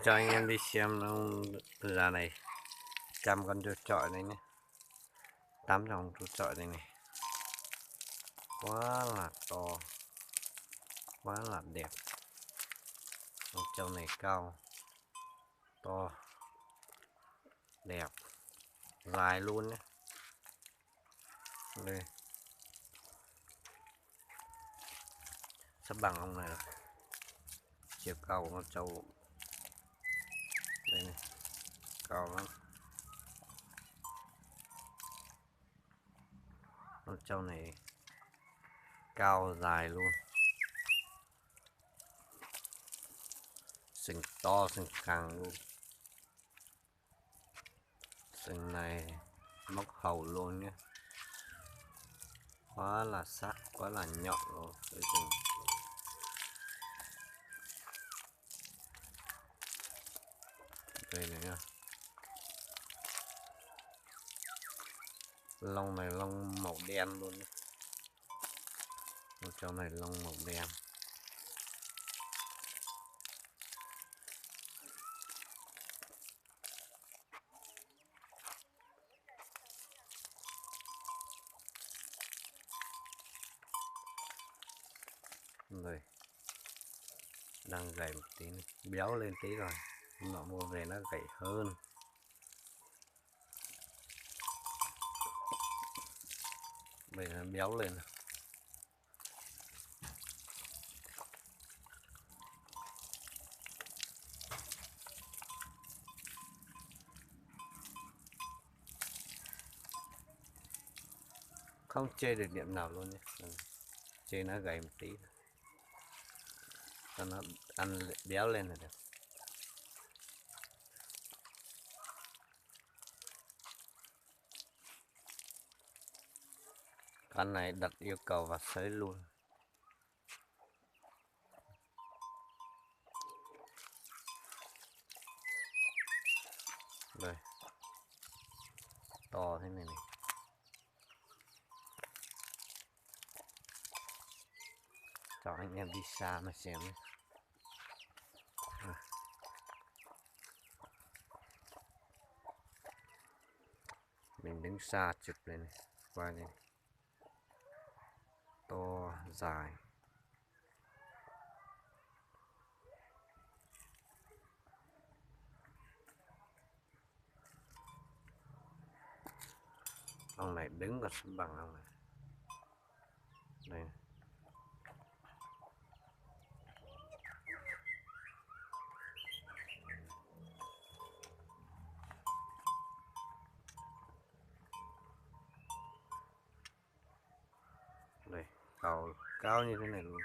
Cho anh em đi xem lông già này, trăm con trâu chọi này nhé. Tám con trâu chọi này này. Quá là to, quá là đẹp. Con trâu này cao, to, đẹp, dài luôn nhé. Đây. Sắp bằng ông này rồi. Chiều cao của con trâu. Đây này. Cao lắm. Con trâu này cao dài luôn. Sừng to sừng khẳng luôn. Sừng này mốc hầu luôn nhé. Quá là sắc, quá là nhọn luôn. Đây, sừng. Đây này nha. Lông này lông màu đen luôn nhé. Con trâu này lông màu đen. Đây. Đang gầy một tí, béo lên tí rồi. Hôm nọ mua về nó gầy hơn. Bây giờ nó béo lên rồi. Không chê được điểm nào luôn nhé. Chê nó gầy một tí thôi. Cho nó ăn béo lên là được. Con này đặt yêu cầu vào sới luôn. Đây. To thế này này. Cho anh em đi xa mà xem nhé. Mình đứng xa chụp lên này, quay lên. To dài. Ông này đứng còn sắp bằng ông này. Đây. Đây, cao, cao như thế này luôn.